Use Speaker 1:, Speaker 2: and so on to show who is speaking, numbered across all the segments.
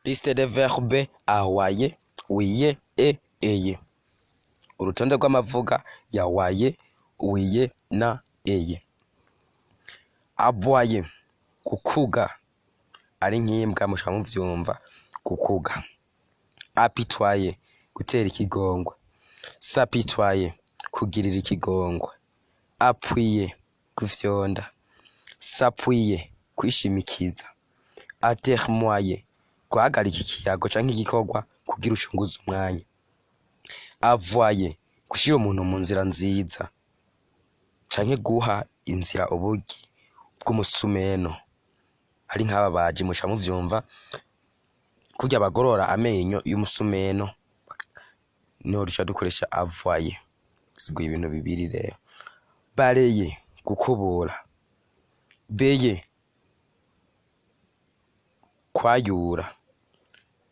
Speaker 1: Liste des verbes awaye, wiye, e, eye. Urutonde rw'amavuga ya waye, wiye na eye. Aboyer, gukuga, ari nk'imbwa mushobora muvyumva gukuga. Apitoyer, gutera ikigongwe. S'apitoyer, kugirira ikigongwe. Appuyer, gufyonda. S'appuyer, kwishimikiza. Atermoyer, guhagarika ikiyago canke igikorwa kugira ucunguze umwanya. Avoyer, gushira umuntu mu nzira nziza canke guha inzira ubugi bw'umusumeno, ari nk'aba baji muca muvyumva kurya bagorora amenyo y'umusumeno, niho duca dukoresha avoyer. Siguye ibintu bibiri rero. Balayer, gukubura. Bâiller, kwayura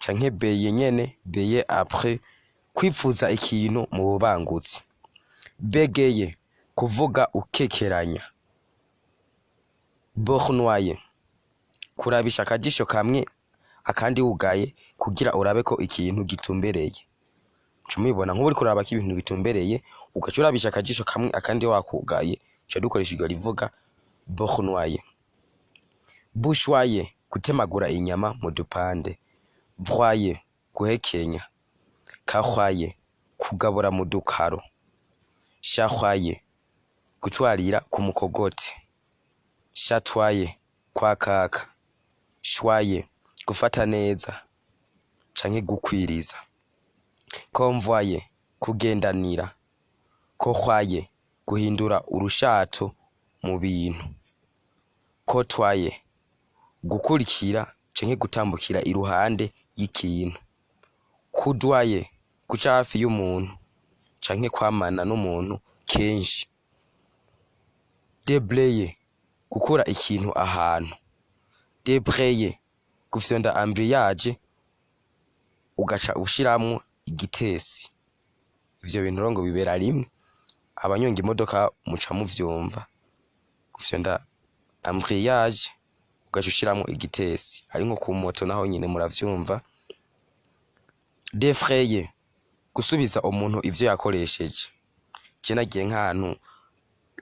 Speaker 1: canke bayer nyene, bayer après, kwipfuza ikintu mu bubangutsi. Bégayer, kuvuga ukekeranya. Bornoyer, kurabisha akajisho kamwe akandi wugaye kugira urabe ko ikintu gitumbereye. Uca mubibona nk'ubu uriko uraraba ko ibintu bitumbereye, ugaca urabisha akajisho kamwe akandi wakugaye, uca dukoresha iryo rivuga bornoyer. Bouchoyer, gutemagura inyama mu dupande. Broyer, guhekenya. Carroyer, kugabura mu dukaro. Charroyer, gutwarira ku mukogote. Chatoyer, kwakaka. Choyer, gufata neza canke gukwiriza. Convoyer, kugendanira. Corroyer, guhindura urushato mu bintu. Côtoyer, gukurikira canke gutambukira iruhande y'ikintu. Coudoyer, guca hafi y'umuntu canke kwamana n'umuntu kenshi. Déblayer, gukura ikintu ahantu. Débrayer, gufyonda embrayage ugaca ushiramwo igitesi. Ivyo bintu rero ngo bibera rimwe, abanyonga imodoka muca muvyumva. Gufyonda embrayage ugaca ushiramwo igitesi, ari nko ku moto naho nyene muravyumva. Défrayer, gusubiza umuntu ivyo yakoresheje. Je nagiye nk'ahantu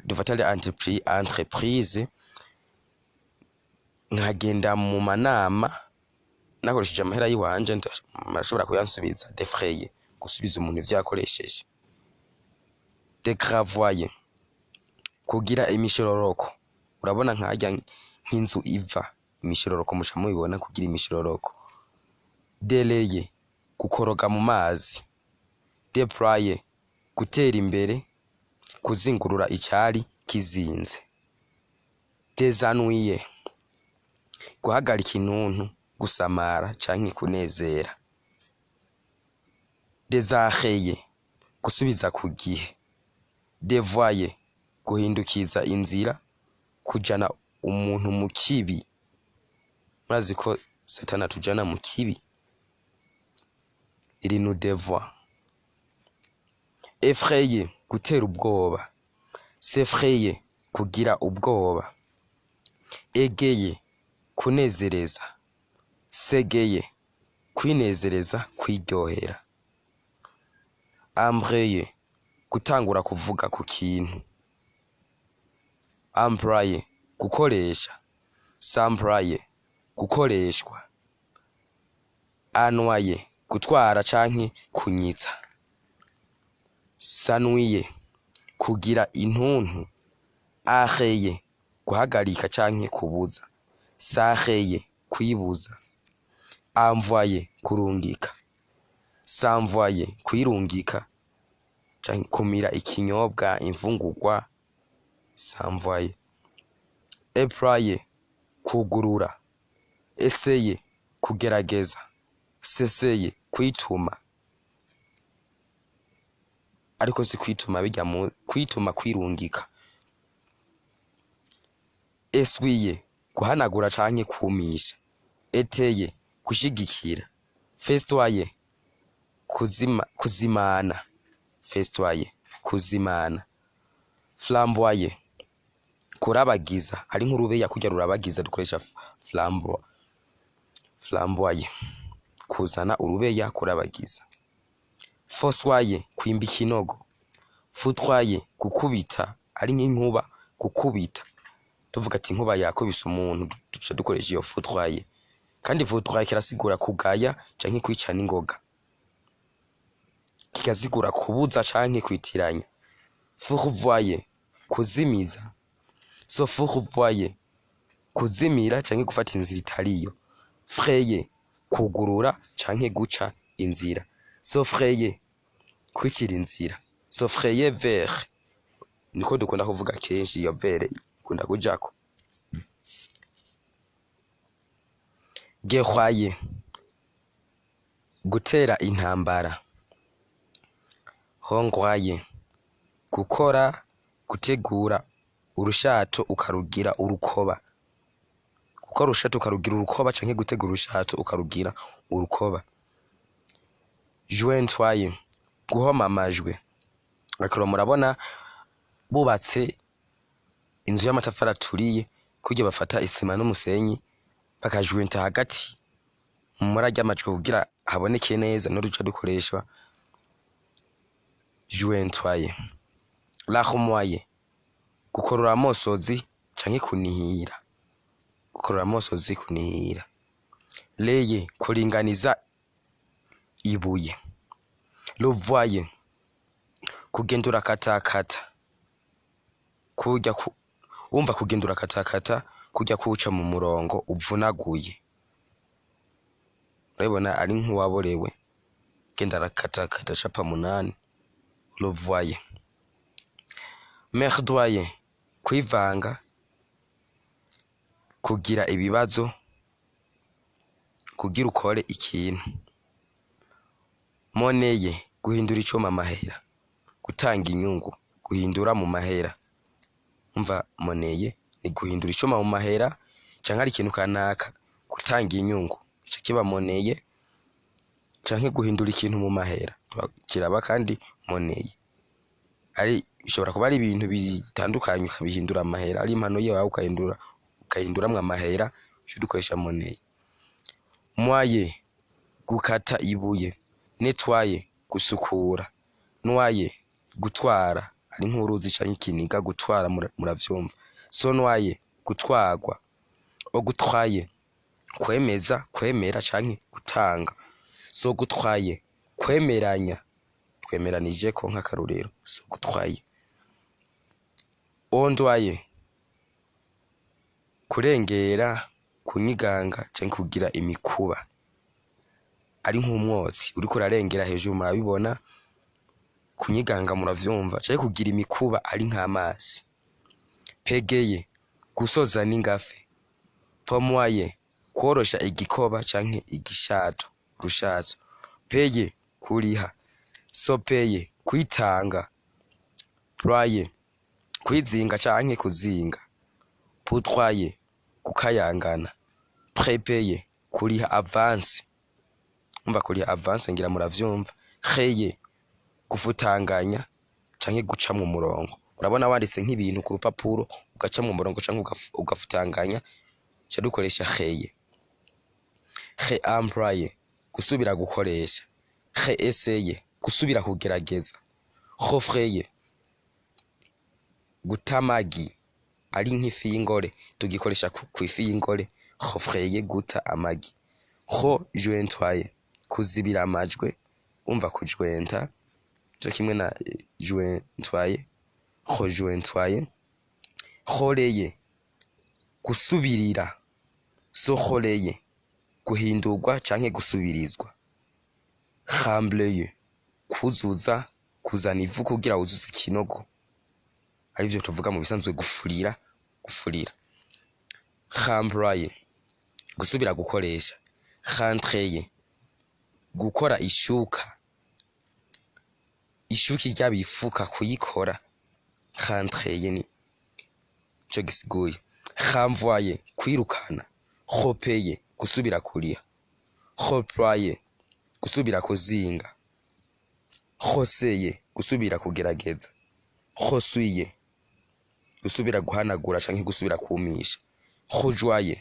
Speaker 1: dufata ari entreprise, nkagenda mu manama nakoresheje amahera yiwanje, barashobora kuyansubiza. Défrayer, gusubiza umuntu ivyo yakoresheje. Dégravoyer, kugira imishororoko. Urabona nkarya nk'inzu iva imishororoko, muca mubibona, kugira imishororoko. Dérayer, gukoroga mu mazi. Déployer, gutera imbere, kuzingurura icari kizinze. Désennuyer, guhagarika intuntu, gusamara canke kunezera. Désenrayer, gusubiza ku gihe. Dévoyer, guhindukiza inzira, kujana umuntu mu kibi. Murazi ko Satani atujana mu kibi, il nous dévoie. Effrayer, gutera ubwoba. S'effrayer, kugira ubwoba. Égayer, kunezereza. S'égayer, kwinezereza, kwiryohera. Embrayer, gutangura kuvuga ku kintu. Employer, gukoresha. S'employer, gukoreshwa. Ennoyer, gutwara canke kunyitsa. S'ennuyer, kugira intuntu. Enrayer, guhagarika canke kubuza. S'enrayer, kwibuza. Envoyer, kurungika. S'envoyer, kwirungika canke kumira ikinyobwa, imfungurwa, s'envoyer. Éployer, kwugurura. Essayer, kugerageza. S'essayer, kwituma, ariko si kwituma bijya mu kwituma, kwirungika. Essuyer, guhanagura canke kumisha. Étayer, gushigikira. Festoyer, kuzima, kuzimana. Festoyer, kuzimana. Flamboyer, kurabagiza, ari nk'urubeya kurya rurabagiza, dukoresha flamboyer. Kuzana urubeya, kurabagiza. Fossoyer, kwimba ikinogo. Foudroyer, gukubita, ari nk'inkuba gukubita, tuvuga ati inkuba yakubise umuntu, duca dukoresha iyo foudroyer. Kandi foudroyer kirasigura kugaya canke kwica n'ingoga, kikasigura kubuza canke kwitiranya. Fourvoyer, kuzimiza. Se fourvoyer, kuzimira canke gufata inzira itariyo. Frayer, kugurura canke guca inzira. Se frayer, kwicira inzira. Se frayer vers, niko dukunda kuvuga kenshi, iyo vers ikunda kujako. Guerroyer, gutera intambara. Hongroyer, gukora, gutegura urushato ukarugira urukoba, gukora urushato ukarugira urukoba canke gutegura urushato ukarugira urukoba. Jointoyer, guhoma amajwi. Akaro murabona bubatse inzu y'amatafari aturiye, kurya bafata isima n'umusenyi bakajointa hagati muri arya majwi kugira haboneke neza, no duca dukoreshwa jointoyer. Larmoyer, gukorora amosozi canke kunihira, gukorora amosozi, kunihira. Rayer, kuringaniza ibuye. Louvoyer, kugenda urakatakata, kurya wumva kugenda urakatakata, kurya kuwuca mu murongo uvunaguye, urabibona ari nk'uwaborewe, genda arakatakata acapa munani. Louvoyer. Merdoyer, kwivanga, kugira ibibazo, kugira ukore ikintu. Monnayer, guhindura icuma amahera, gutanga inyungu, guhindura mu mahera. Umva, monnayer ni guhindura icuma mu mahera canke ari ikintu kanaka, gutanga inyungu ico kiba monnayer, canke guhindura ikintu mu mahera kiraba kandi monnayer. Ari bishobora kuba ari ibintu bitandukanye ukabihindura amahera, ari impano yawe ukahindura, ukahinduramwo amahera, uca dukoresha monnayer. Moyer, gukata ibuye. Nettoyer, gusukura. Noyer, gutwara, ari nk'uruzi canke ikiniga gutwara, muravyumva. Se noyer, gutwarwa. Octroyer, kwemeza, kwemera canke gutanga. S'octroyer, kwemeranya, twemeranijeko nk'akarorero, s'octroyer. Ondoyer, kurengera, kunyiganga canke kugira imikuba, ari nk'umwotsi uriko urarengera hejuru, murabibona. Kunyiganga muravyumva, canke kugira imikuba ari nk'amazi. Pégayer, gusoza n'ingafe. Pommoyer, kworosha igikoba canke igishato, urushato. Payer, kuriha. Se payer, kwitanga. Ployer, kwizinga canke kuzinga. Poudroyer, gukayangana. Prépayer, kuriha avance, umva kuriha avance ngira muravyumva. Rayer, gufutanganya canke gucamwo umurongo. Urabona wanditse nk'ibintu ku rupapuro ugacamwo umurongo canke ugafutanganya, ca dukoresha rayer. Réemployer, gusubira gukoresha. Réessayer, gusubira kugerageza. Refrayer, guta amagi, ari nk'ifi y'ingore, tugikoresha kw'ifi y'ingore. Refrayer, guta amagi. Rejointoyer, kuzibira amajwi, umva kujointa co kimwe na jointoyer, rejointoyer. Relayer, gusubirira. Se relayer, guhindurwa canke gusubirizwa. Remblayer, kuzuza, kuzana ivu kugira wuzuze ikinogo, arivyo tuvuga mu bisanzwe gufurira, gufurira. Remployer, gusubira gukoresha. Rentrayer, gukora ishuka, ishuka irya bifuka, kuyikora. Rentrayer ni ico gisiguye. Renvoyer, kwirukana. Repayer, gusubira kuriha. Reployer, gusubira kuzinga. Réessayer, gusubira kugerageza. Ressuyer, gusubira guhanagura canke gusubira kumisha. Rougeoyer,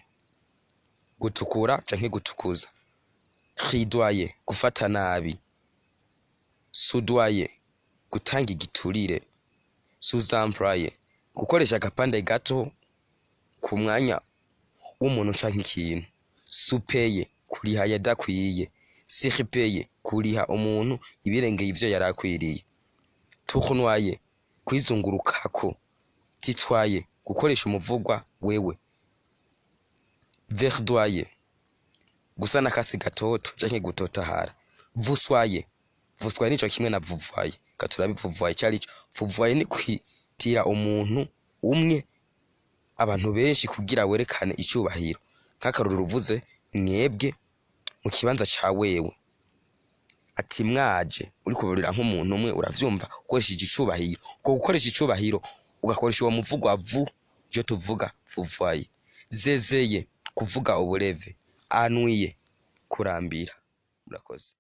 Speaker 1: gutukura canke gutukuza. Ridoyer, gufata nabi. Soudoyer, gutanga igiturire. Sous-employer, gukoresha agapande gato ku mwanya w'umuntu canke ikintu. Sous-payer, kuriha ayadakwiye. Surpayer, kuriha umuntu ibirengeye ivyo yari akwiriye. Tournoyer, kwizungurukako. Tutoyer, gukoresha umuvugwa wewe. Verdoyer, gusa n'akatsi gatoto canke gutotahara. Voussoyer, voussoyer nico kimwe na vouvoyer. Katurabe vouvoyer icarico. Vouvoyer ni kwitira umuntu umwe abantu benshi kugira werekane icubahiro. Nk'akarorero, uvuze mwebwe mu kibanza ca wewe, ati mwaje, uriko ubarira nk'umuntu umwe, uravyumva, ukoresheje icubahiro. Uko gukoresha icubahiro ugakoresha uwo muvugo wa vous, ivyo tuvuga vouvoyer. Zézer, kuvuga ubureve. Ennuyer, kurambira. Murakoze.